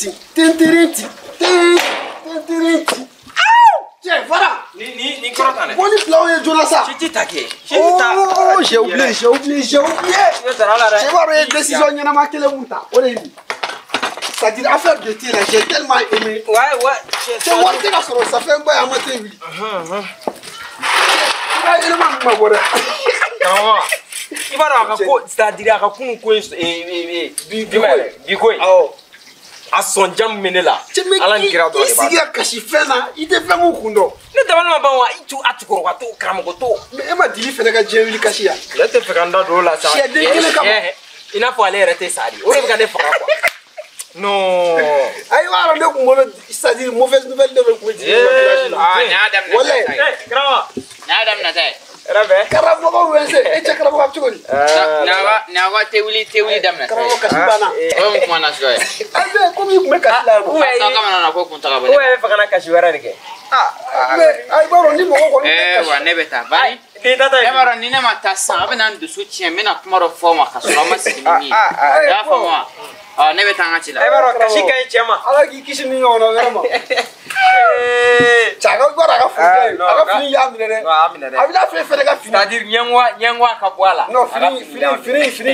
ti tin ti tin tin ti. Tiens, voilà. Ni kɔrɔ dɛ. Bɔli filaw ye joona sa. Si ta kɛ. Si ta. Oh, j'ai oublié, j'ai oublié, j'ai oublié. Cɛ b'a dɔn i ye décision ɲɛnama kelen mun ta, o de ye nin. C'est-à-dire affaire de thé là, j'ai tellement aimé. Ouais. Cɛ wari tɛ ka sɔrɔ, ça fait n ba ye an ma thé wuli. I ka élément ninnu ma bɔ dɛ. Karamɔgɔ. I b'a dɔn a ka ko, c'est-à-dire a ka kunun ko ye bi ko ye. Awɔ. A sɔnja min bɛ ne la. Ala ni kira dɔrɔn de b'a dɔn. I sigi ka kasi fɛn na, i tɛ fɛn mun kun dɔn. Ne dabali ma ban wa, i tu a cɛkɔrɔba to karamɔgɔ to. Mais e ma Dili fɛnɛ ka diɲɛ wuli kasi ya. Ne tɛ fɛ ka n da don o la sa. Sɛden kelen kama. I n'a fɔ ale yɛrɛ tɛ sa de. O de bɛ ka ne faga quoi. Non. Ayi b'a dɔn ne kun bolo, c'est-à-dire mauvaise nouvelle de bɛ kun bɛ Dili ka village la. Ah, nin y'a daminɛ. Walayi. Karamɔgɔ. Nin y'a daminɛ ta ye. Yɛrɛ Karamɔgɔ wɛnse, e cɛ karamɔgɔ a bɛ cogo di? N'a ka te wuli daminɛ. Karamɔgɔ kasi banna. O ye mun kuma nasuguya ye? Ayi komi i kun bɛ kasi la yan nɔ. Aw ka mana ko kun taga bɔ. Ou bɛ fɛ ka na kasi wɛrɛ de kɛ. Ah, mais ayi b'a dɔn ni mɔgɔ kɔni bɛ kasi. Wa ne bɛ taa bari. Ni tata ye. Ne b'a dɔn ni ne ma taa sisan a bɛ na n dusu tiɲɛ n bɛna kuma dɔ fɔ aw ma ka sɔrɔ aw ma sigi ni min ye. I y'a faamu wa? Ɔ ne bɛ taa n ka ci la. E b'a dɔn kasi ka ɲi cɛ ma. Ala k'i kisi ni ɲɔgɔnna wɛrɛ ma. Cɛ a ka b'a dɔn a ka fini ka ɲi. A ka fini y'a minɛ dɛ. A minɛ dɛ. A bɛ n'a fɛ fɛnɛ ka fini. C'est-à-dire ɲɛngoya ka bɔ a la. Non, fini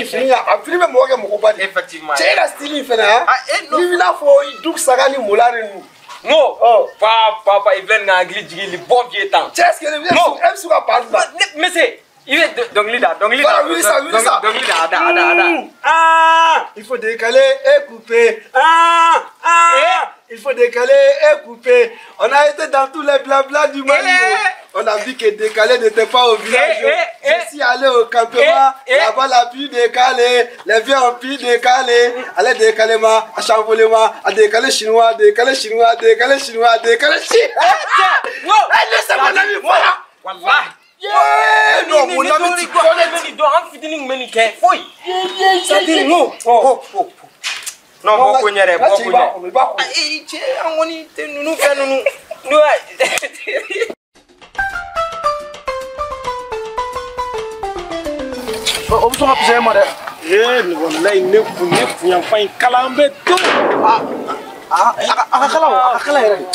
fini bɛ mɔgɔ kɛ mɔgɔba de. Effectivement. Cɛ e ka style in fɛnɛ han. N'i bɛna fɔ Dugu Saga ni Mola de ninnu. Non. Papa, i filɛ nin ka hakili jigin le bon vieux temps. Cɛ est-ce que e bɛ se ka ban dun? Monsieur, i bɛ dɔnkili da, dɔnkili da. Voilà, wuli sa, wuli sa. Dɔnkili da, a da, a da, a da. Ah, il faut décaler et couper. Ah, ah, il faut décaler et couper. On a été dans tous les blabla du Mali. On a vu que décaler n'était pas au village. Je suis allé au campement. Là-bas, la pu décaler. Les vieux ont pu décaler. Allez, décaler-moi, à chamboler-moi, à décaler chinois, décaler chinois, décaler chinois, décaler chinois. Laissez mon ami, voilà. Wallah. Yeah, non, mon ami, tu connais. An fitinin kun bɛ nin kɛ foyi. C'est-à-dire n ko. Non, bɔ ko ɲɛ dɛ, bɔ ko ɲɛ. Ayi, cɛ, an kɔni tɛ ninnu fɛn ninnu. N'o y'a. O bɛ sɔn ka fisaya ma dɛ. Ee, walayi ne kun ne kun yanfan in kalan bɛ to. A ka kalan o, a ka kalan yɛrɛ de.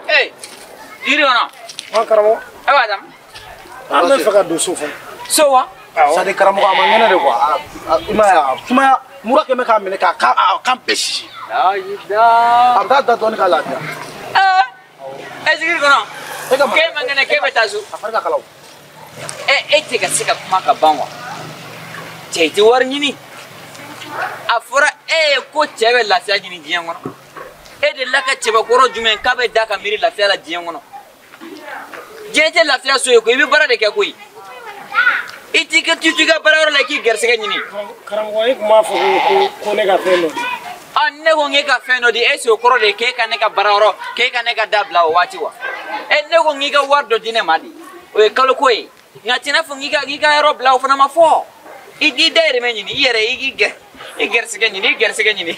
Ee, yiri kɔnɔ. An karamɔgɔ. E b'a dam. An bɛ fɛ ka don so fɔlɔ. So wa? C'est-à-dire karamɔgɔ a ma ŋɛnɛ de quoi. I m'a ye a sumaya mura kɛn bɛ k'a minɛ k'a kan bɛɛ sisi. Ayida. A bɛ taa da dɔɔni k'a lafiya. Ee, sigiri kɔnɔ. E ka ma. K'e ma ŋɛnɛ k'e bɛ taa so. A fari ka kalan o. E tɛ ka se ka kuma ka ban wa? Cɛ i tɛ wari ɲini. A fɔra e ye ko cɛ bɛ lafiya ɲini diɲɛ kɔnɔ. E delila ka cɛbakɔrɔ jumɛn k'a bɛ da ka miiri lafiya la diɲɛ kɔnɔ? Diɲɛ tɛ lafiya so ye koyi, i bɛ baara de kɛ koyi. I t'i ka t'i ka baarayɔrɔ la i k'i gɛrisigɛ ɲini. Karamɔgɔ e tun b'a fɔ ko ne ka fɛn dɔ di. Ah, ne ko k'e ka fɛn dɔ di, est-ce que o kɔrɔ de ye k'e ka ne ka baarayɔrɔ k'e ka ne ka da bila o waati wa? E ne ko k'i ka wari dɔ di ne ma de, o ye kaloko ye. Nka t'i n'a fɔ k'i ka yɔrɔ bila o fana ma fɔ. I k'i dayirimɛ ɲini, i yɛrɛ i gɛrisigɛ ɲini, i gɛrisigɛ ɲini.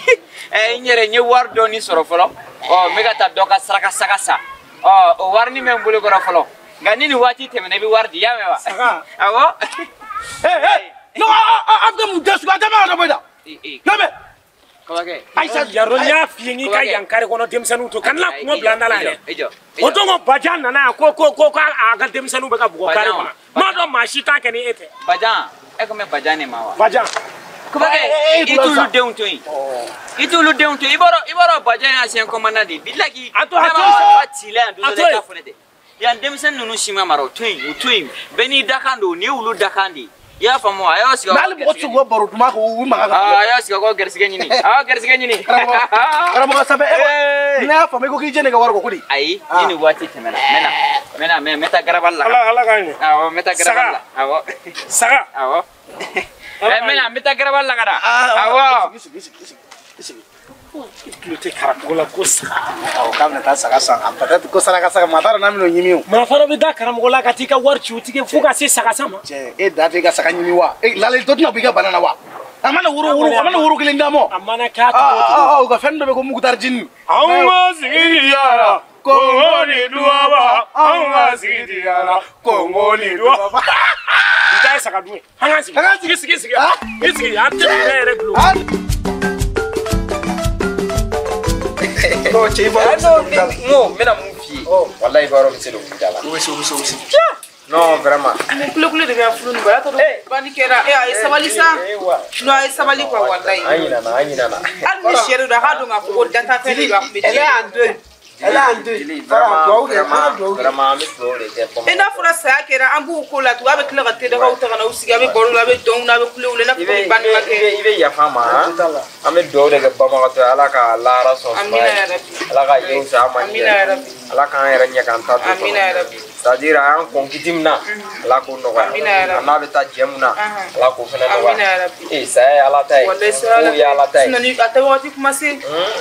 Ɛ n yɛrɛ n ye wari dɔɔni sɔrɔ fɔlɔ. Ɔ n bɛ ka taa dɔ ka saraka saga san. Ɔ o warini bɛ n bolo kɔrɔ fɔlɔ. Nka ni nin waati tɛmɛna i bɛ wari di, i y'a mɛn wa? Saga. Awɔ. Ee, non, a bɛ mun den sugu a tɛ mɛn ka dɔ bɔ i da. Lamɛn. Kabakɛ. Ayisa Yarɔ n y'a f'i ye n k'i ka yan kare kɔnɔ denmisɛnninw to ka n la kɔngɔ bila n da la yɛrɛ. I jɔ. O don ko Bajan nana yan ko a ka denmisɛnninw bɛ ka bugɔ kare kɔnɔ. N m'a dɔn maa si t'a kɛ ni e tɛ. Bajan, e ko n bɛ Bajan de ma wa? Bajan. Kabakɛ, i t'olu denw to yen. I t'olu denw to yen. I b'a dɔn Bajan ye ancien commandant de ye. Bilahi. A to yen. Ne b'a ci la yan don A dɔ to la i yen. t'a fɔ ne tɛ. Yan denmisɛnnin ninnu si ma mara o to yen, o to yen. Bɛɛ n'i dakan don, nin ye olu dakan de ye. I y'a faamu wa? A y'aw sigi aw Mais hali mɔgɔ tɛ se k'u ka baro duman kɛ u mankan ka. A y'aw sigi aw ka gɛrisigɛ ɲini. Aw ka gɛrisigɛ ɲini. Karamɔgɔ sanfɛ e ne y'a faamu i ko k'i jɛn ne ka wari kɔ ko di. Ayi, ni nin waati tɛmɛna, n bɛ na, n bɛ taa garabali la. Ala k'a ɲɛ. Awɔ, n bɛ taa garabali la. Awɔ. Saga. Awɔ. N bɛ na, n bɛ taa garabali la ka na. Awɔ. Sigi, sigi, sigi. I tulo tɛ karamɔgɔ la ko saga. Awɔ, k'a bɛna taa saga san. Peut-être ko saraka saga maa t'a dɔn n'a bɛn'o ɲimi o. Maa fana bɛ da karamɔgɔ la ka t'i ka wari ci o tigɛ fo ka se saga san ma. Cɛ, e da tɛ i ka saga ɲimi wa? E lale dɔ tɛna bɔ i ka bana na wa? A mana woro kelen d'a ma. A mana k'a cogo o cogo. U ka fɛn dɔ bɛ ko mugutari jini. Anw ka sigi diyara Kongo ni duwaba. Anw ka sigi diyara Kongo ni duwaba. Bi ta ye saga dun ye. An ka sigi. An ka sigi. Sigi. I sigi an tɛ minɛ yɛrɛ bulon. Non, cɛ i b'a dɔn. N ko n bɛna mun f'i ye. Walayi i b'a dɔn n bɛ se dɔnkili da la. O bɛ se o bɛ se o bɛ se. Non, vraiment. Ni kulekule de bɛ furu nin bɔ a tɔ bandi kɛra e a ye sabali sa. Non a ye sabali quoi walayi. An ɲinɛna an ɲinɛna. Hali ni sɛ de don a k'a dɔn k'a fɔ ko dantafɛn de don a kun bɛ Elle est en deuil. Elle est en deuil. Vraiment, vraiment, an bɛ dugawu de kɛ. E n'a fɔra saya kɛra an b'o ko la tugun a bɛ tila ka tedagaw ta ka na u sigi a bɛ baro la a bɛ dɔnw na a bɛ kulew la i n'a fɔ ko bandi ma kɛ. I bɛ yafa n ma an bɛ dugawu de kɛ banbagatɔ ye Ala ka lahara sɔn sumaya ye. Ala ka yen fisaya an ma ni yɛrɛ. Ala k'an yɛrɛ ɲɛ k'an ta to kɔnɔ. Amina yarabi. C'est-à-dire a y'an kɔn kiti min na Ala k'o nɔgɔya. A n'a bɛ taa jɛ mun na Ala k'o fana nɔgɔya. Ee saya ye Ala ta ye. Kow ye Ala ta ye. Sinon a tɛ wagati kuma se.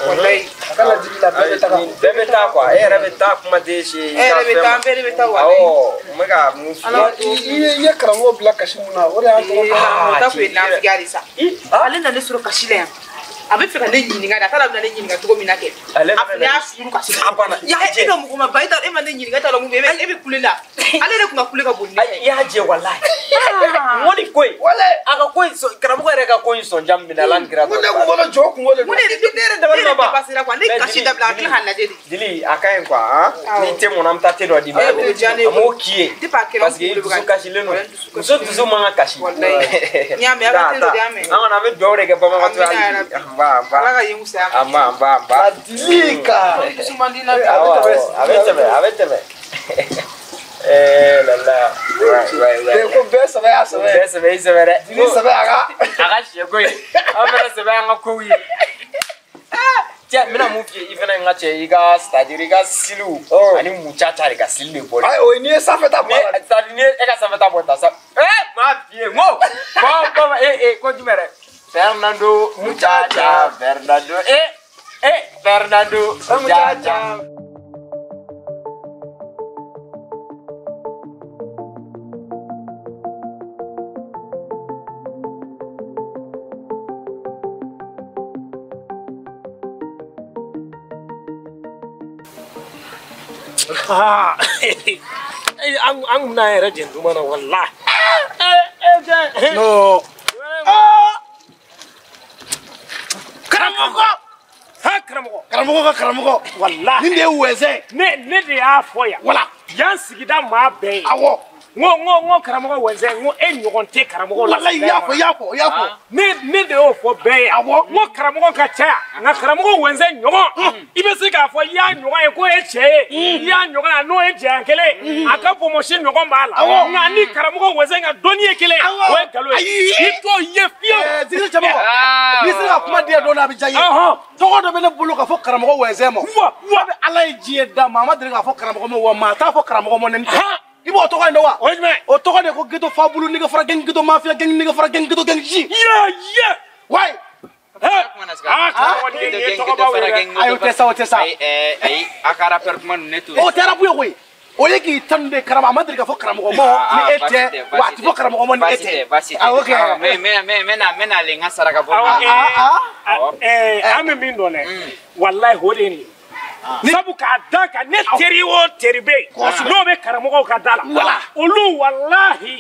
Walayi. A kana digi la bɛɛ bɛ taga. Bɛɛ bɛ taa quoi e yɛrɛ bɛ taa kuma tɛ se. E yɛrɛ bɛ taa an bɛɛ de bɛ taa walayi. Awɔ n bɛ ka mun f'i ye. I ye karamɔgɔ bila kasi mun na o de y'a tɔgɔ. O ta kun ye nafigiya de sa. Ale nana ne sɔrɔ kasi la yan. A bɛ fɛ ka ne ɲininka de a t'a dɔn a bɛna ne ɲininka cogo min na kɛ. A fana y'a suru kasi la. A banna. E ka mɔgɔ ma ban e ma ne ɲininka e t'a dɔn mun bɛ e bɛ kule la. Ale de kun ka kule ka bon ni ne ye. I y'a jɛ walayi. N ko nin ko in. Walayi. A ka ko in karamɔgɔ yɛrɛ ka ko in sɔnja min na Ala ni kira. N ko ne kun bolo jɔ kungo de don. Mun de ne yɛrɛ dabali ma ban. Ne yɛrɛ dépassé quoi ne kasi dabila a tila k'a lajɛ de. Jeli a ka ɲi quoi han. Ni te mɔna an bɛ taa te dɔ d'i ma. O diya ne ye. A m'o k'i ye. Depuis a kɛra parce que i dusu kasilen don. Muso dusu man ka kasi. Walayi. N y'a mɛn a ka te dɔ di an mɛ. An kɔni an bɛ dugawu de kɛ banbagatɔ ye hali bi. Ala ka yen fisaya. An ba an ba an ba. A dili ka. Dusu man di n na bi. A bɛ tɛmɛ a bɛ tɛmɛ. La la. Ouais. Ko bɛɛ sɛbɛ y'a sɛbɛ. Bɛɛ sɛbɛ y'i sɛbɛ dɛ. Dili sɛbɛ a ka. A ka sɛ ko ye. An fana sɛbɛ y'an ka kow ye. Cɛ n bɛna mun f'i ye i fana n ka cɛ i ka c'est à dire i ka siliw ani mucaca de ka sili de bɔ. Ayi o ye n'i ye sanfɛ ta bɔ a la. C'est à dire n'i ye e ka sanfɛ ta bɔ ta sa. Maa f'i ye n ko. Bɔn ko jumɛn dɛ. Fernando muchacha Fernando Fernando muchacha. Ah, an kun bɛna yɛrɛ jɛn duma na walahi. Non. Karamɔgɔ. Ha karamɔgɔ. Karamɔgɔ ka karamɔgɔ. Walahi. Nin de ye wɛzɛn. Ne de y'a fɔ yan. Wala. Yan sigida maa bɛɛ ye. Awɔ. N ko karamɔgɔ wɛzɛn n ko e ɲɔgɔn tɛ karamɔgɔ la. Walayi i y'a fɔ i y'a fɔ i y'a fɔ. Ne de y'o fɔ bɛɛ ye. Awɔ. N ko karamɔgɔ ka ca nka karamɔgɔ wɛzɛn ɲɔgɔn. I bɛ se k'a fɔ i y'a ɲɔgɔn ye k'o ye cɛ ye. I y'a ɲɔgɔn ye n'o ye janya kelen. A ka bonbonsi ɲɔgɔn b'a la. Awɔ. Nka ni karamɔgɔ wɛzɛn ka dɔnni ye kelen. Awɔ. O ye nkalon ye. Ayi. I t'o ye fiyewu. Zikiri cɛmɔgɔ. N'i sera ka kuma di yan don dɔ a bɛ diya i ye. Tɔgɔ dɔ bɛ ne bolo k'a fɔ karamɔgɔ wɛzɛn ma. Wa wa. Ala ye diɲɛ da maa ma deli k'a fɔ karamɔgɔ ma wa maa t'a fɔ karamɔgɔ ma ne tɛ. I b'o tɔgɔ in dɔn wa? O ye jumɛn? O tɔgɔ de ko ghetto fabulu nege fara geng ghetto mafia geng nege fara geng ghetto geng ji. Ye. Wayi. Ah karamɔgɔ nin ye tɔgɔbaw ye dɛ. Ayi o tɛ sa o tɛ sa. Ayi a ka rappeur kuma ninnu ne t'o. O tɛ rap ye koyi. O ye k'i tanu de karamɔgɔ a ma deli k'a fɔ karamɔgɔ ma ni e tɛ wa a tɛ fɔ karamɔgɔ ma ni e tɛ. Baasi tɛ. Ah ok. Mais n bɛna ale n ka saraka bɔ. Awɔ an bɛ min dɔn dɛ. Walayi o de ye nin ye. Sabu k'a da kan ne teri o teri bɛ yen n'o bɛ karamɔgɔw ka da la olu walahi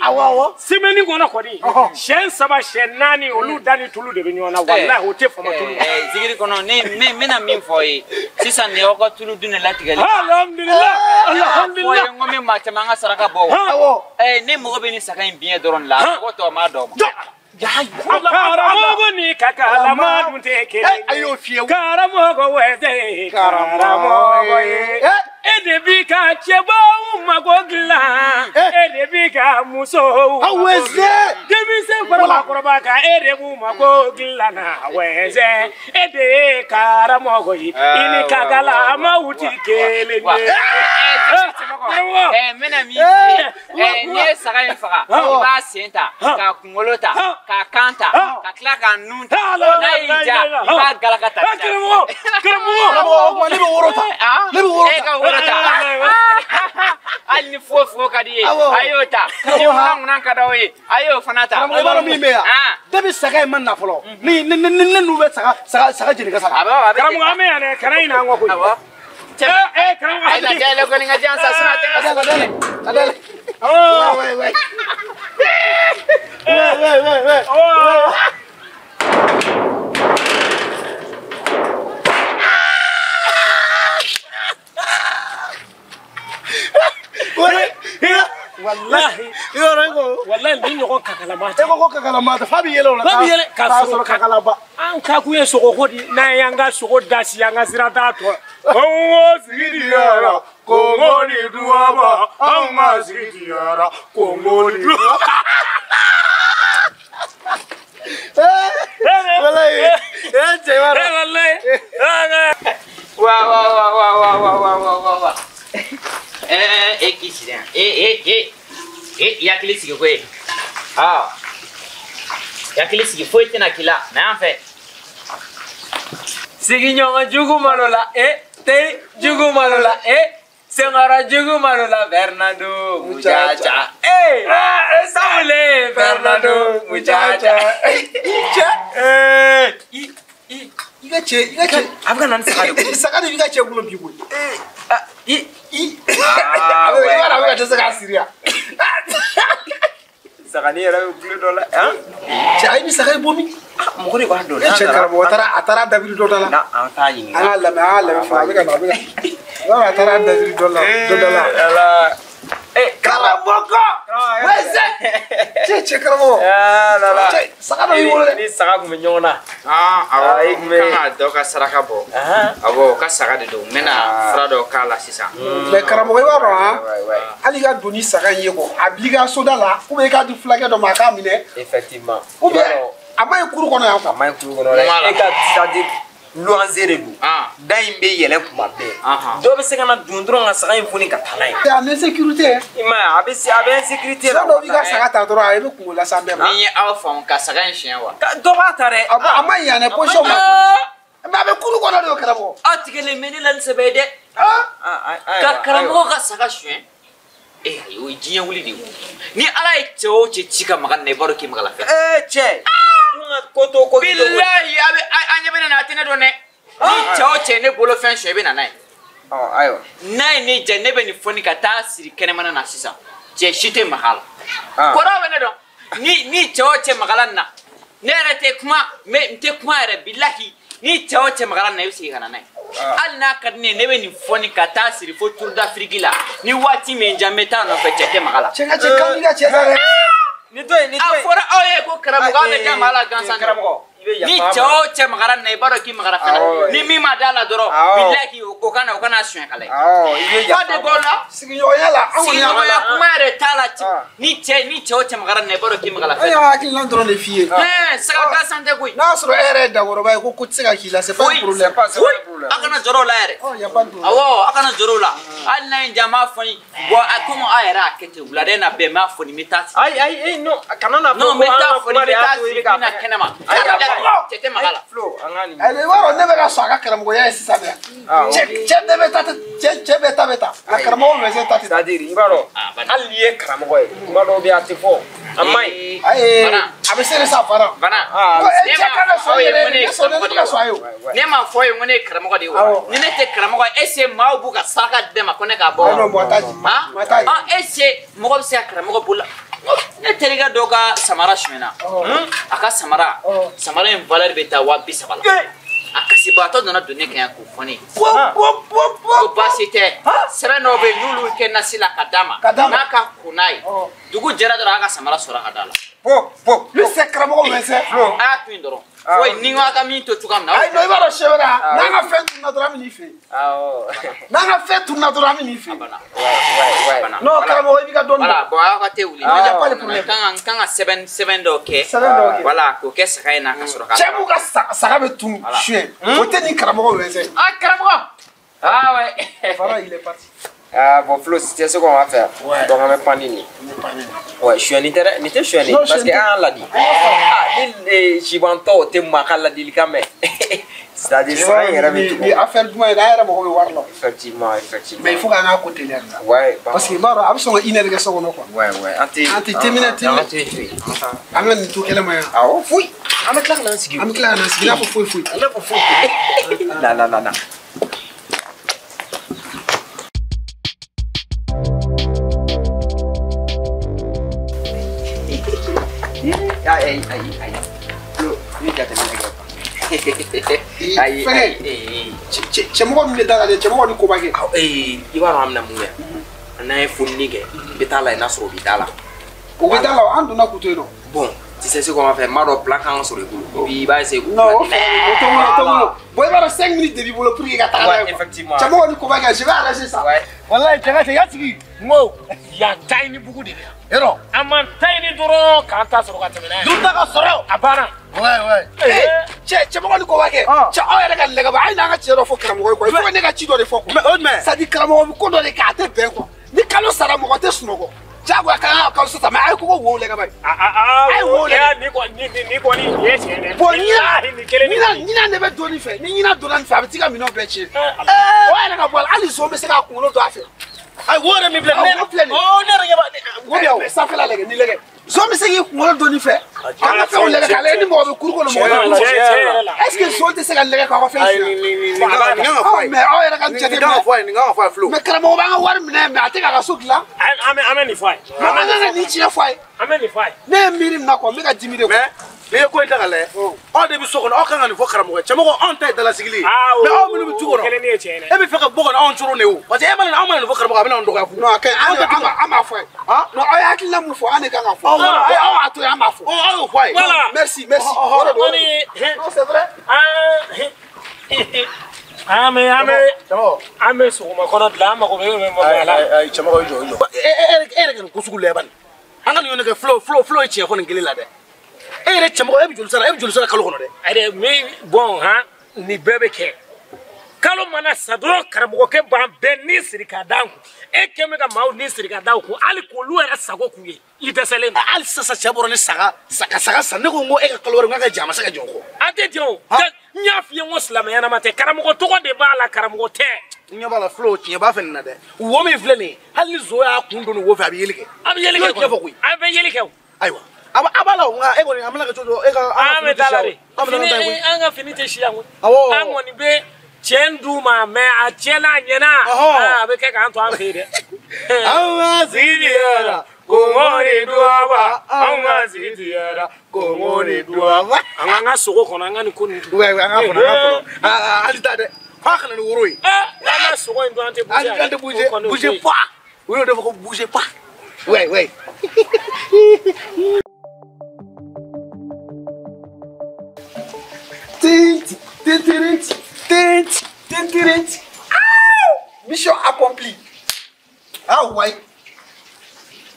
semaine kɔnɔ kɔni siɲɛ 3 siɲɛ 4 olu da ni tulu de bɛ ɲɔgɔn na walahi o tɛ fama tulu. Zikiri kɔnɔ ne n bɛna min fɔ ye sisan nin y'aw ka tulu dun de latigɛli. Alhamdulilayi alhamdulilayi. Fɔ ye n ko n bɛ maa caman ka saraka bɔ o. Ne mago bɛ nin saga in biɲɛ dɔrɔn de la a tɔgɔ tɔ m'a dɔn ma. Karamɔgɔ ni kakalama dun tɛ kelen ye. Karamɔgɔ wɛzɛn karamɔgɔ ye. E de bi ka cɛbaw mago dilan. E de bi ka musow mago dilan. Denmisɛn fara maakɔrɔba kan e de b'u mago dilan na wɛzɛn. E de ye karamɔgɔ ye. I ni kakalamaw ti kelen ye. N bɛna min f'i ye n'i ye saga in faga i b'a sen ta k'a kunkolo ta k'a kan ta ka tila k'a nun ta n'a y'i diya i b'a galaka ta. Karamɔgɔ karamɔgɔ. Karamɔgɔ o tuma ne bɛ woro ta. Ne bɛ woro ta. E ka woro ta. Hali ni foyi ka di i ye a y'o ta. Ni ŋunan ka d'aw ye a y'o fana ta. Karamɔgɔ i b'a dɔn min bɛ yan. Depuis saga in ma na fɔlɔ ni ne n'u bɛ saga jeni ka sa. Karamɔgɔ an bɛ yan dɛ kana ɲinɛ an kɔ koyi. Awɔ. Karamɔgɔ. Ayi na dayɛlɛ kɔni ka di yan sa sinon a tɛ ka saga dɛ. A dayɛlɛ. Ouais ouais. Ouais ouais ouais ouais. Walahi. Yɔrɔ e ko. Walahi ni ɲɔgɔn kakalama tɛ. E ko kakalama tɛ f'a bɛ yɛlɛ o la. F'a bɛ yɛlɛ k'a sɔrɔ kakalaba. An ka kun ye sogoko de ye n'an y'an ka sogo dasi an ka sira t'a tɔ. Kɔngɔ sigi diyara kɔngɔ ni duwaba anw ka sigi diyara kɔngɔ ni duwaba. Walayi cɛ b'a dɔn. Walayi. Wa wa wa wa wa wa wa wa wa wa. E k'i sigi yan. E i hakili sigi koyi. Aa. I hakili sigi foyi tɛna k'i la na yan fɛ. Sigiɲɔgɔn jugu malo la teri jugu malo la senkɔrɔ jugu malo la Fernando muchacha. Sawule Fernando muchacha. Cɛ. I ka cɛ a bɛ ka na ni saga de koyi. Saga de b'i ka cɛ bolo bi koyi. I. A bɛ i b'a dɔn a bɛ ka dɛsɛ k'a siri yan. Sagani yɛrɛ bɛ kulo dɔ la. Cɛ a ye ni saga ye bɔ min? Mɔgɔ de b'a dɔn. E cɛ karamɔgɔ a taara dabiri dɔ da la. An t'a ɲininka. An k'a lamɛn fɔlɔ a bɛ ka na a bɛ ka na. A taara dabiri dɔ la dɔ da la. Karamɔgɔ. Wese. Cɛ karamɔgɔ. Cɛ saga dɔ b'i bolo dɛ. Ni saga kun bɛ ɲɔgɔn na. Awɔ n kan ka dɔ ka saraka bɔ. Awɔ o ka saga de don n bɛna fura dɔ k'a la sisan. Mais karamɔgɔ i b'a dɔn han. Hali i ka don ni saga in ye kɔ a b'i ka soda la ou bien i k'a di fulakɛ dɔ ma a k'a minɛ. Effectivement. Ou bien a ma ɲi kuru kɔnɔ yan quoi. A ma ɲi kuru kɔnɔ dɛ. E ka c'est-à-dire luwanze de don. Da in bɛ yɛlɛ kuma bɛɛ. Dɔw bɛ se ka na don dɔrɔn ka saga in foni ka taa n'a ye. C'est en insécurité. I m'a ye a bɛ insécurité la. Fɛn dɔ b'i ka saga ta dɔrɔn a bɛ kungo las'an bɛɛ ma. Ni ye aw faamu ka saga in siɲɛ wa. Dɔ b'a ta dɛ. A ma ɲi yan dɛ position ma. Mais a bɛ kuru kɔnɔ de o karamɔgɔ. Aw tigɛlen bɛ ne la ni sɛbɛ ye dɛ. Ka karamɔgɔ ka saga suɲɛ. O ye diɲɛ wuli de ye. Ni Ala ye cɛ o cɛ ci ka maga nin na i b'a dɔn k'i maga la fɛn. Cɛ. Ko to ko bilahi a bɛ an ɲɛ bɛ ne na a tɛ ne dɔn dɛ. Ni cɛ o cɛ ne bolo fɛn suɲɛ i bɛ na n'a ye. Ayiwa. N'a ye ne diya ne bɛ nin fɔ ni ka taa siri kɛnɛmana na sisan. Cɛ si tɛ maga a la. Kɔrɔ bɛ ne dɔn. Ni cɛ o cɛ magala nin na ne yɛrɛ tɛ kuma n tɛ kuma yɛrɛ bilahi ni cɛ o cɛ magala nin na i bɛ segin ka na n'a ye. Hali n'a ka di ne ye ne bɛ nin fɔ ni ka taa siri fo Tour d'Afrique la ni waati min diya n bɛ taa nɔfɛ cɛ tɛ maga la. Cɛ ka cɛ kan b'i ka cɛ la dɛ. Ni to yen ni to yen. A fɔra aw ye ko karamɔgɔ aw bɛ da maa la gansan. Karamɔgɔ i bɛ yafa ni cɛ o cɛ magara nin na i b'a dɔn k'i magara fɛn na. Ni min ma da la dɔrɔn bilahi o kana suɲɛ kala ye. I bɛ yafa. Fa de b'aw la. Sigiɲɔgɔnya la an kɔni y'a. Sigiɲɔgɔnya kuma yɛrɛ t'a la ni cɛ o cɛ magara nin na i b'a dɔn k'i magara fɛn na. An y'a hakilina dɔrɔn de f'i ye. Saga gansan tɛ koyi. N'a sɔrɔ e yɛrɛ ye dagɔrɔba ye ko tɛ se ka k'i la c'est pas un problème. A kana jɔrɔ o la yɛrɛ. Awɔ a kana jɔrɔ o la hali n'a ye n diya n b'a fɔ ni bɔn komi aw yɛrɛ y'a kɛ ten wulada in na bɛn n b'a fɔ ni n bɛ taa sigi. Ayi non kana na fɔ non n bɛ taa fɔ ni n bɛ taa sigi n bɛ na kɛnɛma. Cɛ tɛ maga la. Ayi i b'a dɔn ne bɛ ka sɔn a ka karamɔgɔya ye sisan dɛ. Cɛ bɛɛ bɛ taa cɛ bɛɛ ta bɛ taa nka karamɔgɔ bɛ se ta tɛ. C'est à dire i b'a dɔn hali n'i ye karamɔgɔ ye kuma dɔw bɛ yen a tɛ fɔ a man ɲi. Ayi a bɛ se de sa fara. Bana. E cɛ kan ka sɔn yɛrɛ ne sɔn ne ka sɔn a ye o. Ne m'a fɔ ye ko ne ye karamɔgɔ de ye wa. Ni ne tɛ karamɔgɔ ye est ce que maaw b'u ka saraka di ne ma ko ne k'a bɔ wa. Non mɔgɔ t'a di. Mɔgɔ t'a di. Est ce que mɔgɔ bɛ se ka karamɔgɔ bolo. Ne terikɛ dɔ ka samara sonyɛna. A ka samara in valeur bɛ taa 30,000 la. A kasibaatɔ nana don ne kan yan k'o fɔ ne ye. Ko baasi tɛ sɛbɛn dɔw bɛ yen n'olu kɛ nasi la ka d'a ma n'a ka ko n'a ye dugu jɛra dɔrɔn a ka samara sɔrɔ ka d'a la. Lui c'est karamɔgɔ wɛsɛ. A y'a to yen dɔrɔn. Foyi ni n ko a ka min to cogoya min na. Ayi non i b'a dɔn sɛ wɛrɛ n'an ka fɛn tununa dɔrɔn an bɛ n'i fɛ yen. N'an ka fɛn tununa dɔrɔn an bɛ n'i fɛ yen. Non karamɔgɔ i b'i ka dɔnni. Voilà bon aw ka te wuli. Il y a pas de problème. N kan ka sɛbɛn dɔw kɛ. Sɛbɛn dɔw kɛ. Voilà k'o kɛ saga in na ka sɔrɔ ka. Cɛ b'u ka saga bɛ tun suɲɛ. O tɛ nin karamɔgɔ wɛsɛ. Ah karamɔgɔ. Ah ouais. Voilà il est parti. Ah bon Flo, c'est ce qu'on va faire. Ouais. Donc on va prendre une. Ouais, je suis un intérêt, mais je suis un parce que ah l'a dit. Ah, ni Chibanto te maka la dit quand même. C'est-à-dire ça il y avait tout. Ni affaire du moins là, on va voir là. Effectivement. Mais il faut qu'on a côté là. Ouais. Parce que bah a son une heure so quoi. Ouais. Anti terminer. An ka nin to kɛlɛ ma yan. Awɔ foyi. An bɛ tila ka n'an sigi. An bɛ tila ka n'an sigi i n'a fɔ foyi foyi. I n'a fɔ foyi. Na. Ayi. Flo, i bɛ jateminɛ kɛ quoi. Ayi. Cɛmɔgɔ min bɛ da la dɛ, cɛmɔgɔ ni koba kɛ. I b'a dɔn an bɛna mun kɛ? An N'an ye fonini kɛ i bɛ taa lajɛ n'a sɔrɔ o bɛ da la. O bɛ da la an donna k'u to yen nɔ. Bon tu sais ce qu'on va faire, n b'a dɔn plan kan ka sɔrɔ i bolo. I b'a essayer k'u. Non o fɛnɛ o t'o bolo. Bon i b'a dɔn 5 minutes de b'i bolo pour que i ka taga n'a ye. Effectivement. Cɛmɔgɔ ni koba kɛ je vais arranger ça. Walayi cɛ ka cɛ ya sigi. N ko yan ta ni bugu de bɛ yan. Yɔrɔ. An m'an ta ɲini dɔrɔn k'an ta sɔrɔ ka tɛmɛ n'a ye. Dun ta ka sɔrɔ. A banna. Ouais ouais. Cɛ cɛmɔgɔ ni koba kɛ. Cɛ aw yɛrɛ ka lɛgɛbɔ a ye n'an ka cɛ dɔ fɔ karamɔgɔ ye quoi. Il faut que ne ka ci dɔ de fɔ quoi. Mais o jumɛn? C'est à dire karamɔgɔ bɛ ko dɔ de kɛ a tɛ bɛn quoi. Ni kalo sara mɔgɔ tɛ sunɔgɔ. Jagoya kan ka kalo sara mais a ye ko wo lɛgɛbɔ ye. A ye wo lɛgɛ. Nin kɔni nin kɔni nin ye tiɲɛ dɛ. Bon ɲinan de bɛ don nin fɛ ni ɲinan donna nin fɛ a bɛ t'i ka minɛnw bɛɛ tiɲɛ. O yɛrɛ ka bɔ a la hali zon bɛ se k'a kunkolo don a fɛ. Ayi wo yɛrɛ min filɛ nin ye. Wo filɛ nin ye. Ne yɛrɛ ɲɛ b'a wo bɛ yan o sanfɛla lajɛ ni lajɛ. Zon bɛ se k'i kunkolo don nin fɛ. K'an ka fɛnw lajɛ k'a lajɛ ni mɔgɔ bɛ kuru kɔnɔ mɔgɔ tɛ kuru kɔnɔ. Est ce que zon tɛ se ka lajɛ k'aw ka fɛn suɲɛ? Nin kan ka fɔ a ye. Mais aw yɛrɛ ka jateminɛ. Nin kan ka fɔ a ye nin kan ka fɔ a ye Flo. Mais karamɔgɔ b'an ka wari minɛ mais a tɛ k'a ka so dilan. An bɛ nin fɔ a ye. Mais an kan ka nin tiɲɛ fɔ a ye. An bɛ nin fɔ a ye. Ne ye miiri nin na quoi n bɛ ka dimi de quoi. Mais n'i ye ko in ta k'a lajɛ aw de bɛ so kɔnɔ aw kan ka nin fɔ karamɔgɔ ye cɛmɔgɔ anw ta ye dalasigili ye mais aw minnu bɛ tu kɔnɔ e bɛ fɛ ka bɔ ka na anw coron de o parce que e mana anw mana nin fɔ karamɔgɔ a bɛ na anw dɔgɔya fu. Non a ka ɲi an b'a fɔ a ye. Non aw ye hakilina mun fɔ an de kan ka fɔ. Aw y'a to yen an b'a fɔ. Aw y'o fɔ a ye. Voilà. Merci merci. O de don. Non c'est vrai. An bɛ sɔgɔma kɔnɔ dilan an mago bɛ mɔgɔ la. Ayi cɛmɔgɔ i jɔ i jɔ. E yɛrɛ ka nin ko sugu lajɛ bani an ka nin ɲɔgɔn kɛ Flo ye tiɲɛ fɔ nin kelen la dɛ. E yɛrɛ cɛmɔgɔ e bɛ joli sara e bɛ joli sara kalo kɔnɔ dɛ. Ayi mais bon han nin bɛɛ bɛ kɛ kalo mana sa dɔrɔn karamɔgɔkɛ b'an bɛɛ ni siri k'a d'an kun e kɛn bɛ ka maaw ni siri k'a d'an kun hali k'olu yɛrɛ sago k'u ye i dɛsɛlen don. Hali sisan cɛ bɔra ni saga san ne ko n ko e ka kalo wɛrɛ n k'a ka jɛ a ma se ka jɛ o kɔ. A tɛ jɛ o n y'a f'i ye n ko silamɛya ɲɛnama tɛ karamɔgɔ tɔgɔ de b'a la karamɔgɔ tɛ. N ɲɛ b'a la Flo tiɲɛ b'a fɛ nin na dɛ wo min filɛ nin ye hali ni zo y'a kun don nin wo fɛ a bɛ yeli kɛ. A bɛ yeli kɛ tiɲɛ fɔ koyi. A bɛ yeli kɛ o. Ayiwa. A b'a la nka e kɔni an bɛna kɛ cogo cogo e ka an bɛ taa la de an ka fini tɛ si yan koyi an kɔni bɛ tiɲɛ d'u ma mais a tiɲɛna a ɲɛna a bɛ kɛ k'an to an fɛ yen dɛ. An ka sigi diyara kɔngɔ ni duwaba an ka sigi diyara kɔngɔ ni duwaba. An k'an ka sogo kɔnɔ an ka nin ko ninnu. An ka kɔnɔ an ka kɔnɔ hali t'a dɛ f'a kana ni woro ye. N'an ma sogo in dun an tɛ bouger. An tɛ bouger bouger pas u y'o de fɔ ko bouger pas. Ouais ouais. Mission accomplie. Ah ouais.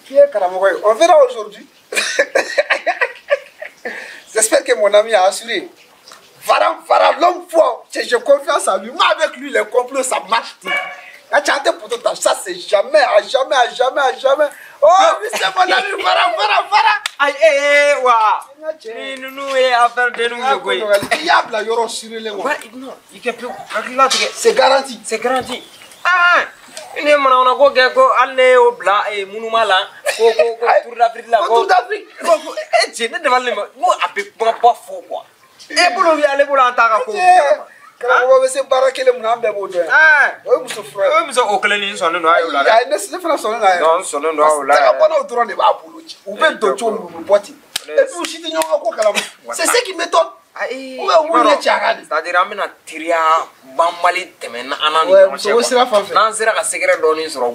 Qui est Karamogo? On verra aujourd'hui. J'espère que mon ami a assuré. Varam, Varam, l'homme fort. J'ai confiance en lui. Moi, avec lui, les complots, ça marche. Quand tu as pour toi, ça c'est jamais, à jamais, à jamais, à jamais. Oh, lui, c'est mon ami, Varam, Varam, Varam. Aïe, eh, eh, wa. Ni nous est affaire de nous. Il y a la yoro sur les mots. Non, il y a plus. C'est garanti. C'est garanti. Ah, ne mana ona ko kɛ ko hali ne y'o bila munuma la ko ko ko Tour d'Afrique la ko Tour d'Afrique ko e cɛ ne dabali ma n ko a bɛ kuma ba fɔ quoi e bolo bɛ ale bolo an t'a ka ko karamɔgɔ bɛ se baara kelen mun na an bɛɛ b'o dɔn yan o ye muso fura ye o ye muso o kelen ni n sɔnnen don a y'o la dɛ ayi ne fana sɔnnen don a ye non n sɔnnen don a y'o la tɛgɛ bɔnnaw dɔrɔn de b'a bolo u bɛ don cogo min u bɛ bɔ ten et puis u si tɛ ɲɔgɔn ka ko kalama c'est ce qui m'étonne. Ayi, ou bien u ɲɛ cɛ a kan de. C'est-à-dire an bɛna teriya banbali tɛmɛ an n'a ni ɲɔgɔn cɛ quoi. Sira fan fɛ. N'an sera ka sɛgɛrɛ dɔɔni sɔrɔ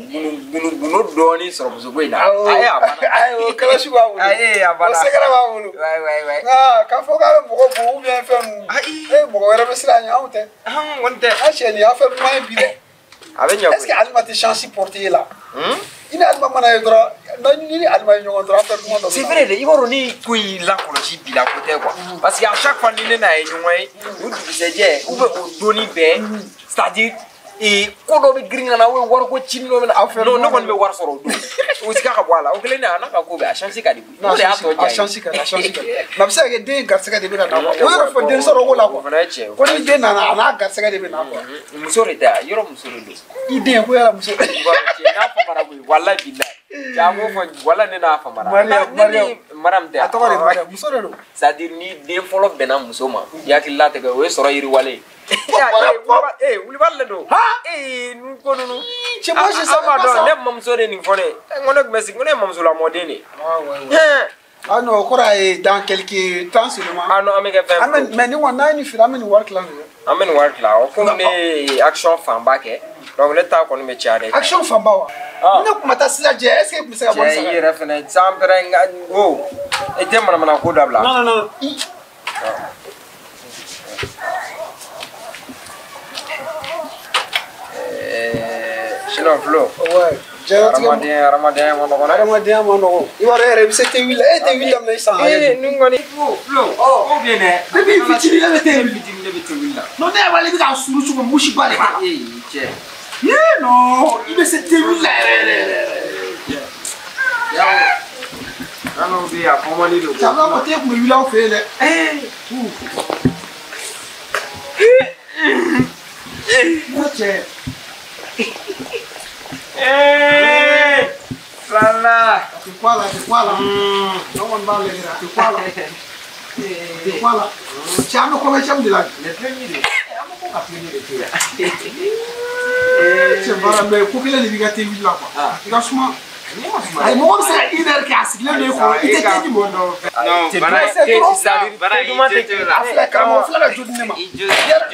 gundo dɔɔni sɔrɔ musoko in na. Ayi a banna. Ayi o kalasi b'a bolo. Ayi a banna. O sɛgɛrɛ b'a bolo. Ouais ouais ouais. Nka k'a fɔ k'a bɛ mɔgɔ bon ou bien fɛn ninnu. Ayi. Ee mɔgɔ wɛrɛ bɛ siran a ɲɛ anw tɛ. An kɔni tɛ. An cɛ nin y'an fɛn duman ye bi dɛ. A bɛ ɲɛ koyi. Est-ce que Alima tɛ chance porter e la. I ni Alima mana ye dɔrɔn ni ni Alima ye ɲɔgɔn dɔrɔn an fɛ duman dɔ. C'est vrai dɛ i b'a dɔn ne ko in lakɔlɔsi bi la ko tɛ quoi parce que à chaque fois ni ne n'a ye ɲɔgɔn ye o dugusɛjɛ ou bien o donni bɛɛ c'est-à-dire ko dɔ bɛ girin ka na ou bien wariko cinin dɔ bɛ na non ne kɔni bɛ wari sɔrɔ o don o sika ka bɔ a la o kelen de a n'a ka ko bɛɛ a chance ka di koyi o de y'a tɔ diya ye. A chance ka di a chance ka di mais a bɛ se ka kɛ den garisɛgɛ de bɛ ka na quoi o yɛrɛ fɔ den sɔrɔ ko la quoi o fana ye tiɲɛ ye ko ni den nana a n'a garisɛgɛ de bɛ na quoi. Muso de tɛ yan yɔrɔ muso de don. I den ko yala muso. I b'a dɔn cɛ n'a famara koyi walayi bilayi. Cɛ an b'o fɔ wala ne n'a famara. Mariam Mariam Mariam tɛ a tɔgɔ de Mariam muso de don. C'est à dire ni den fɔlɔ bɛnna muso ma i hakili latigɛ o ye sɔrɔ yiriwalen ye. Ee wulibali de don. Ee nu ko ninnu. Cɛ moi je savais pas ça. Ne mamuso de nin fɔ ne ye. N ko ne tun bɛ sigi n ko ne ye mamusolamɔden de ye. Ah ouais ouais. Ah non o kɔrɔ ye dans quelques temps seulement. Ah non an bɛ kɛ fɛn. An bɛ mais ni kɔni n'an ye nin feere an bɛ nin wari tilan de dɛ. An bɛ nin wari tilan o komi ne ye action fanba kɛ donc ne ta kɔni bɛ caya dɛ. Action fanba wa. Ne kun ma taa sira jɛ, est ce que e kun bɛ se ka bɔ ni saga ye? Cɛ, i yɛrɛ fɛnɛ san pɛrɛn nka o e tɛ manamana ko dabila. Non non non. Sinon Flo. Ouais. Hadamadenya hadamadenya ma nɔgɔn dɛ. Hadamadenya ma nɔgɔn. I b'a dɔn e yɛrɛ i bɛ se te wuli la, e tɛ wuli daminɛ i san hakɛ. Ee nin kɔni Flo. Ɔ ou bien dɛ. Depuis i fitinin e bɛ te wuli. Fitinin ne bɛ te wuli la. Non ne yɛrɛ b'a la i bɛ k'a suru cogo min musi ba de b'a la. Ee cɛ. Yee non i bɛ se te wuli la yɛrɛ yɛrɛ yɛrɛ. Yawo. Kan dɔw bɛ yen a kɔmɔli don. Sabula ko te kun bɛ wuli aw fɛ yen dɛ. Ee. N ko cɛ. Ee. Lala. A tɛ ku a la, a tɛ ku a la. N'o kɔni b'a lajɛ a tɛ ku a la. A tɛ ku a la. Cɛ an bɛ kɔmɛcɛn de la. Nin filɛ nin ye de. An bɛ ko ka filɛ de to yan. Cɛ baara bɛɛ ko kelen de b'i ka te wuli la quoi. I ka suma. Ayi mɔgɔ bɛ se ka une heure kɛ a sigilen don i kɔrɔ i tɛ te di mɔgɔ dɔw fɛ. Non, bana bana i tɛ la. A filɛ karamɔgɔ filɛ ka jo di ne ma.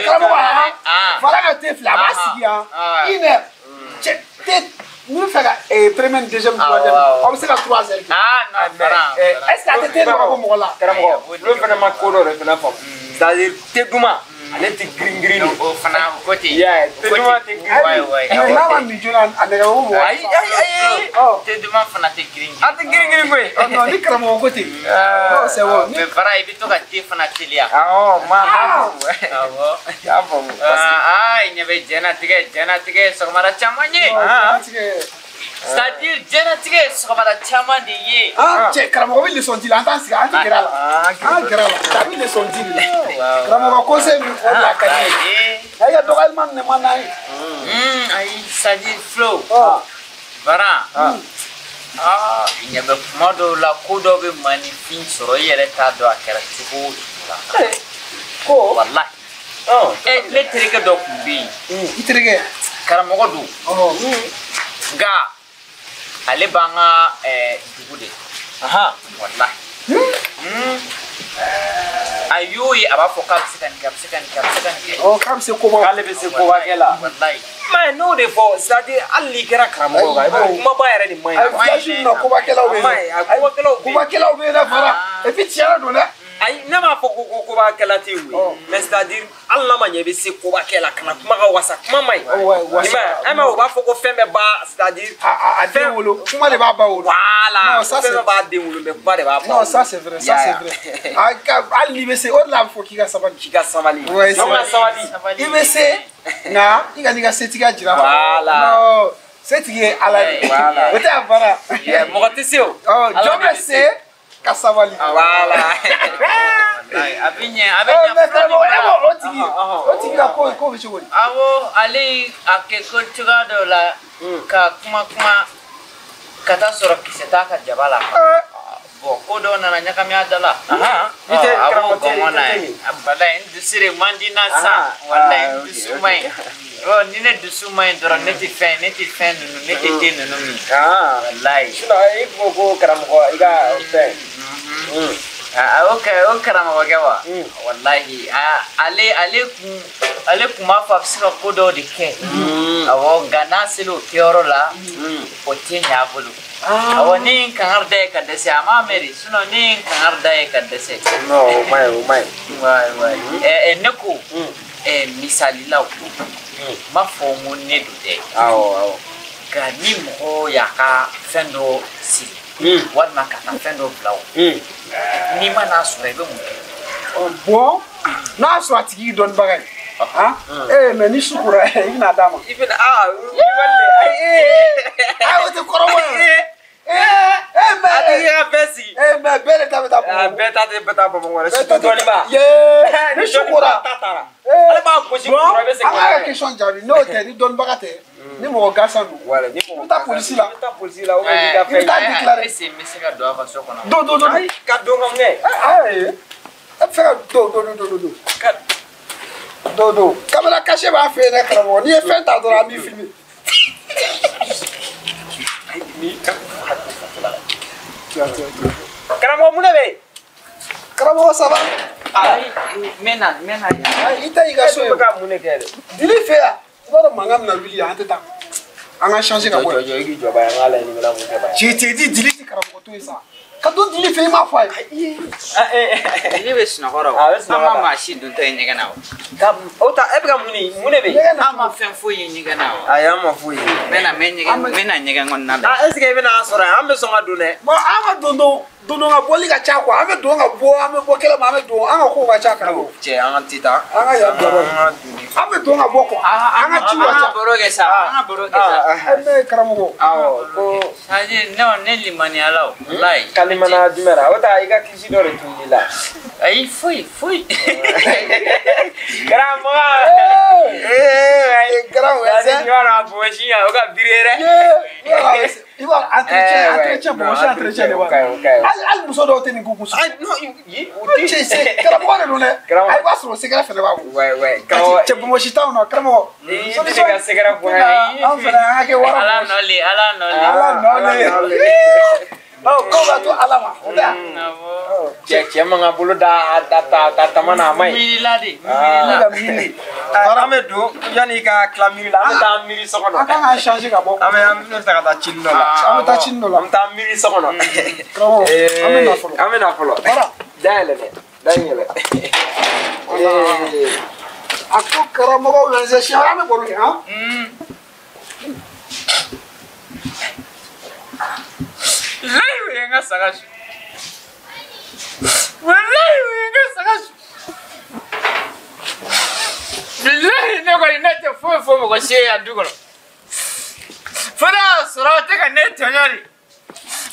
Karamɔgɔ a fara ka te filɛ a b'a sigi yan une heure. Cɛ te minnu fɛ ka premier deuxième troisième aw bɛ se ka 3 heures kɛ. Ah non bana. Est ce que a tɛ te nɔgɔ bɔ mɔgɔ la? Karamɔgɔ olu fana ma ko dɔ de fana faamu. C'est à dire te duman ale tɛ girin girin de. O fana ko ten. I y'a ye te duman tɛ girin. Mais n'a ma min joona a nɛgɛ bɛ bɔ mɔgɔ la. Ayi ayi ayi. Te duman fana tɛ girin girin. A tɛ girin girin koyi. Non ni karamɔgɔ ko ten. Non c'est bon. Mais bara i bɛ to ka te fana teliya. Awɔ ma Awɔ. y'a faamu. Aa i ɲɛ bɛ diɲɛnatigɛ diɲɛnatigɛ ye sɔgɔmada caman ye. C'est-à-dire diɲɛnatigɛ ye sɔgɔmada caman de ye. Ah cɛ karamɔgɔ bɛ leçon di la an t'an sigi an tɛ gɛrɛ a la. An gɛrɛ a la a bɛ leçon di de la. Karamɔgɔ conseil min fɔ la ka di ye. A ka dɔgɔyalima ninnu man d'an ye. Ayi c'est-à-dire Flo. Bara. Aa i ɲɛ bɛ kuma dɔw la ko dɔw bɛ maaninfin sɔrɔ i yɛrɛ t'a dɔn a kɛra cogo o cogo la. Ko. Walahi. Ne terikɛ dɔ tun bɛ yen. I terikɛ. Karamɔgɔ don. Nka ale b'an ka dugu de. Walahi. A y'o ye a b'a fɔ k'a bɛ se ka nin kɛ a bɛ se ka nin kɛ a bɛ se ka nin kɛ. Ɔ k'a bɛ se koba. K'ale bɛ se koba kɛ la. Walahi. Mais n'o de fɔ c'est à dire hali n'i kɛra karamɔgɔ kan i b'a ye kumaba yɛrɛ de man ɲi. Ayi village ninnu na kobakɛlaw bɛ yen. A man ɲi a kobakɛlaw bɛ yen. Kobakɛlaw bɛ yen dɛ Fara. Et puis tiɲɛ yɛrɛ don dɛ. Ayi ne m'a fɔ ko kobakɛla tɛ yen koyi. Mais c'est à dire hali n'a ma ɲɛ i bɛ se kobakɛ la kana kuma ka wasa kuma man ɲi. Wasa. I m'a ye e m'a ye u b'a fɔ ko fɛn bɛɛ b'a c'est à dire. A den wolo kuma de b'a ba wolo. Voilà fɛn bɛɛ b'a den wolo mais kuma de b'a ba wolo. Non ça c'est vrai ça c'est vrai. Hali n'i bɛ se o de la a bɛ fɔ k'i ka sabali. K'i ka sabali. Ouais c'est vrai. Sabali. I bɛ se nka i ka n'i ka setigiya jira. Voilà. Non setigi ye Ala ye. Voilà. O tɛ a baara. Mɔgɔ tɛ se o. Jɔn bɛ se ka sabali. Voilà. A bɛ ɲɛ a bɛ ɲɛ. Mais karamɔgɔ e b'o o tigi ka ko bɛ cogo di? Awɔ ale a kɛ ko cogoya dɔ la ka kuma ka taa sɔrɔ kisɛ t'a ka jaba la. Bon ko dɔw nana ɲagami a da la. A b'o gɔngɔn na ye. Walayi n dusu de man di n na sisan. Walayi n dusu man ɲi. Ni ne dusu man ɲi dɔrɔn ne tɛ fɛn ninnu ne tɛ den ninnu min. Walayi. Sinon i ko ko karamɔgɔ i ka fɛn. O karamɔgɔkɛ wa. Walahi ale kun b'a fɔ a bɛ se ka ko dɔw de kɛ. Awɔ nka n'a sera o kɛyɔrɔ la o tɛ ɲɛ a bolo. Awɔ ne ye n kangari da ye ka dɛsɛ a m'a mɛn de sinon ne ye n kangari da ye ka dɛsɛ. Non o ma ɲi o ma ɲi. Wayi ne ko misali la o n m'a fɔ n ko ne don dɛ. Awɔ awɔ. Nka ni mɔgɔ y'a ka fɛn dɔ siri. Walima ka taa fɛn dɔ bila o. N'i ma n'a sɔrɔ i bɛ mun kɛ? Bon n'a sɔrɔ a tigi y'i dɔnnibaga ye. Ee mais ni su kora i bɛna d'a ma. I bɛna aa wulibali de ayi ayi o tɛ kɔrɔbɔ ye. Ee mais a tigi ka fɛn sigi. Ee mais bɛɛ de ta bɛ taa Bamakɔ. Bɛɛ ta tɛ bɛ taa Bamakɔ dɛ surtout dɔnniba. Yee ni su kora. Ale b'a gosi kura i bɛ segin. An ka question jaabi n'o tɛ ni dɔnnibaga tɛ ni mɔgɔ gansan don. Wala ni mɔgɔ i bɛ taa polisi la. I bɛ taa polisi la ou bien i ka fɛn. I bɛ taa déclarer. Est-ce que n bɛ se ka don a ka so kɔnɔ? Don. Ayi ka don ka mun kɛ? Ayi e bɛ fɛ ka don. Don caméra cachée b'a fɛ yen dɛ karamɔgɔ n'i ye fɛn ta dɔrɔn an b'i filmer. Karamɔgɔ mun de bɛ yen? Karamɔgɔ ça va? Ayi n bɛ na yan. I tɛ i ka so ye. E bɛ ka mun de kɛ dɛ? Dili fɛ yan i b'a dɔn mankan bɛna wuli yan an tɛ taa. An ka changer ka bɔ yan. Jɔ i k'i jɔ ba ye, an k'a lajɛ ni bɛna mun kɛ ba ye. Je t'ai dit Dili tɛ karamɔgɔ to yen sa. Ka don Dili fɛ i m'a fɔ a ye. Dili bɛ sunɔgɔ la o. A bɛ sunɔgɔ la. An ma maa si dontɔ ye ɲɛgɛn na o. Ka o ta e bɛ ka mun de mun de bɛ yen? An ma fɛn foyi ye ɲɛgɛn na o. Ayi an ma foyi ye. N bɛ na n bɛ ɲɛgɛn n bɛ na ɲɛgɛn kɔnɔna la. Ah est ce que i bɛna an sɔrɔ yan? An bɛ sɔn ka don dɛ. Bon an ka don don ka bɔli ka ca quoi. An bɛ don ka bɔ an bɛ bɔ kɛnɛ ma an bɛ don an ka kow ka ca karamɔgɔ. Cɛ an ka ti taa. An ka yan bila bani. An bɛ don ka bɔ quoi. An ka ciw ka An ka ca. baro kɛ sa an ka baro kɛ sa. Ne ye karamɔgɔ. Awɔ ko. C'est-à-dire ne limaniyala o. Walayi. Ka limaniya jumɛn na? O ta i ka kilisi dɔ de tununi la. Ayi foyi foyi. Karamɔgɔ. Ee karamɔgɔ. I b'a dɔn a bɔsi yan o ka biri yɛrɛ. I b'a entretien bɔsi entretien de b'a la. Hali muso dɔw tɛ nin k'u kun. Ayi non yi o tɛ. Karamɔgɔ de don dɛ. Ayi b'a sɔrɔ sɛgɛrɛ fɛnɛ b'a bolo. Ouais ouais. Cɛ bɔsi t'anw na karamɔgɔ. I tɛ se ka sɛgɛrɛ bɔ yan. An fɛnɛ an ka kɛ wara. Ala nɔ le ala nɔ le. Ala nɔ le. Ɔ ko b'a to Ala ma o tɛ. Cɛ man ka bolo da ta tama na a ma ɲi. Miirila de. Miirila. An bɛ don yanni i ka tila miiri la an bɛ taa miiri so kɔnɔ. An kan ka changer ka bɔ. An bɛ fɛ ka taa cini dɔ la. An bɛ taa cini dɔ la. An bɛ taa miiri so kɔnɔ. Karamɔgɔ an bɛ na fɔlɔ. An bɛ na fɔlɔ. Da yɛlɛ dɛ. Da in yɛlɛ. A ko karamɔgɔ wɛrɛ siɲɛ wɛrɛ an bɛ baro kɛ han. Walayi o ye n ka saga su. Walayi o ye n ka saga su. Bilahi ne kɔni ne tɛ foyi fɔ mɔgɔ si ye yan du kɔnɔ. Fo n'a y'a sɔrɔ aw tɛ ka ne tɔɲɔ de.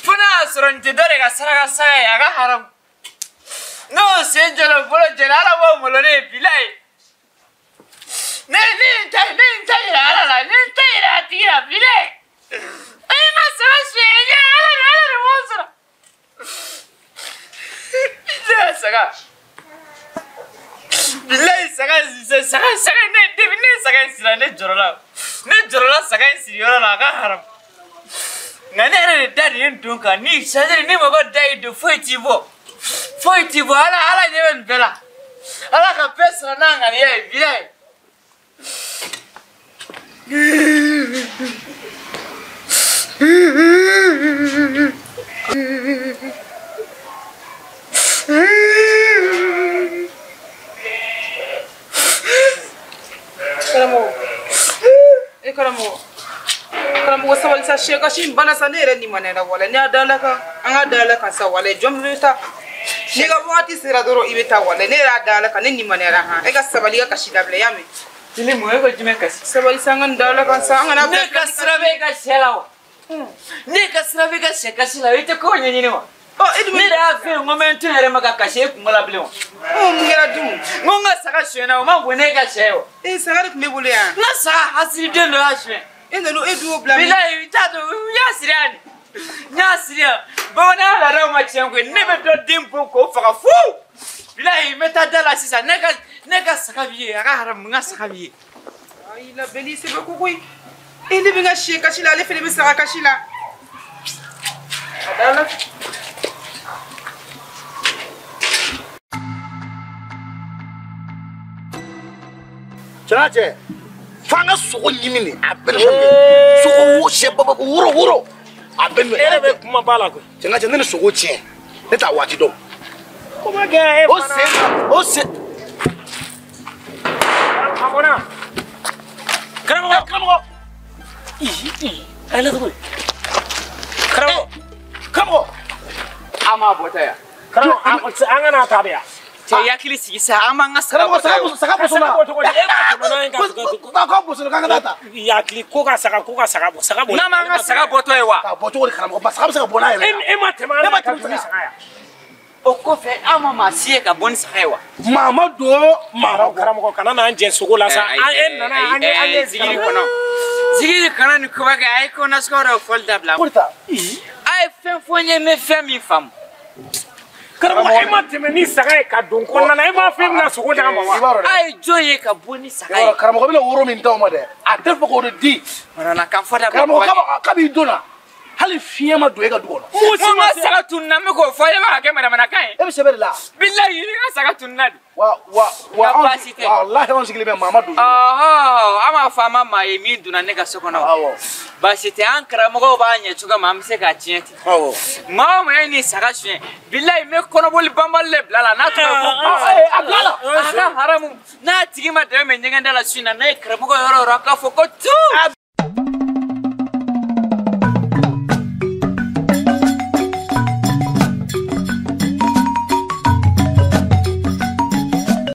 Fo n'a y'a sɔrɔ nin tɛ dɔ de ka saraka saga ye a ka haramu. N'o sen jɔra o bolo jɛra Ala b'o malo ne ye bilahi. Ne ye n ta yira Ala la ne ye n ta yira a tigi la bilahi. A ye n ka saga suɲɛ n ɲɛ Ala de b'o sɔrɔ. Ne ka saga. Bilahi saga ne depuis ne ye saga in siri ne jɔrɔla. Ne jɔrɔla saga in siriyɔrɔ la a ka haramu. Nka ne yɛrɛ de da de ye n don kan ni c'est-à-dire ni mɔgɔ da y'i don foyi t'i bɔ. Foyi t'i bɔ Ala ɲɛ bɛ nin bɛɛ la. Ala ka bɛɛ sɔrɔ n'a ŋaniya ye bilahi. Karamɔgɔ e karamɔgɔ karamɔgɔ sabali sa sɛ kasi in banna sa ne yɛrɛ limaniyara walayi ne y'a da Ala kan an ka da Ala kan sa walayi jɔn bɛ taa n'i ka wagati sera dɔrɔn i bɛ taa walayi ne yɛrɛ y'a da Ala kan ne limaniyara han e ka sabali i ka kasi dabila i y'a mɛn. Dili mun e ko jumɛn kasi. Sabali sa an ka nin da Ala kan sa an kana. Ne ka sira bɛ e ka sɛ la wa. Ne ka sira bɛ e ka sɛ kasi la i tɛ ko ɲɛɲini wa. Ɔ e dun ne de y'a fɛ yen n ko n bɛ n to n yɛrɛ ma ka kasi e kungo la bilen wa. Ɔ mun kɛra dun. N ko n ka saga sonyɛna o ma bon ne ka sɛ ye wa. Ee saga de tun b'e bolo yan. N ka saga hasiriden dɔ y'a suɲɛ. E nana e dun y'o bila min. Bilayi i t'a dɔn n y'a siri yan de. N y'a siri yan bamananya laadaw ma tiɲɛ koyi ne bɛ dɔ den bon k'o faga fu. Bilayi n bɛ taa da la sisan ne ka saga b'i ye a ka haramu n ka saga b'i ye. Ayi la bɛɛ n'i sɛbɛ ko koyi. E ne bɛ n ka sɛ kasi la ale fana bɛ saga kasi la. A da la. Cɛna cɛ f'an ka sogo ɲimi nin a bɛɛ nisɔn sogo wo sɛ baba woro a bɛɛ E yɛrɛ bɛ kuma ba la koyi. Cɛna cɛ ne ni sogo tiɲɛ ne t'a waati dɔn. Kuma kɛ e fana. O sen. A kɔnna. Karamɔgɔ. Ihi a ye lacogo di. Karamɔgɔ. An m'a bɔ ta yan. Karamɔgɔ an ka n'a ta de yan. Cɛ i hakili sigi sa an b'an ka saga bɔ saga bɔ Saga bɔ cogo di e b'a tɛmɛ n'a ye ka K'a bɔ k'an ka taa ta. Yakili ko ka saga bɔ saga bɔ. N'an m'an ka saga bɔtɔ ye wa. K'a bɔ cogo di karamɔgɔ ba saga bɛ se ka bɔ n'a yɛrɛ ye. E ma tɛmɛ an na ka don ni saga ye. O kɔfɛ an ma maa si ye ka bɔ ni saga ye wa. Maa ma don maa ma bɔ. Karamɔgɔ kana n'an jɛ sogo la sa an e nana an ye zigiri kɔnɔ. Zigiri kana nin koba kɛ a ye ko nasuguya dɔ fɔli dabila. Ko de ta. A ye fɛn fɔ n ye n bɛ fɛn min faamu. Karamɔgɔ e ma tɛmɛ ni saga ye ka don kɔnɔna na e m'a fɔ e bɛna sogo d'a ma wa. A ye jɔn ye ka bɔ ni saga ye. Karamɔgɔ bɛna woro min d'aw ma dɛ a tɛ fɛ k'o de di. Mananakan fɔ dabila. Karamɔgɔ k'a b'i donna. Hali fiɲɛ ma don e ka du kɔnɔ. N ka saga tununna, n bɛ k'o fɔ e b'a kɛ manamanakan ye. E bɛ sɛbɛ de la. Bilayi ne ka saga tununna de. Wa wa wa Nka baasi tɛ. Walahi anw sigilen bɛ maa ma don. Ɔhɔ, an b'a fɔ an ma maa ye min donna ne ka so kɔnɔ. Awɔ. Baasi tɛ, an karamɔgɔw b'a ɲɛ cogo min an bɛ se k'a tiɲɛ ten. Awɔ. Maa o maa ye nin saga suɲɛ, bilayi n bɛ kɔnɔboli banbali de bila la n'a tɔgɔ ye ko. A bila la. A ka haramu n'a tigi ma dɛmɛ ɲɛgɛn da la su in na n'a ye karamɔgɔ yɔrɔ o yɔrɔ a k'a fɔ ko tu.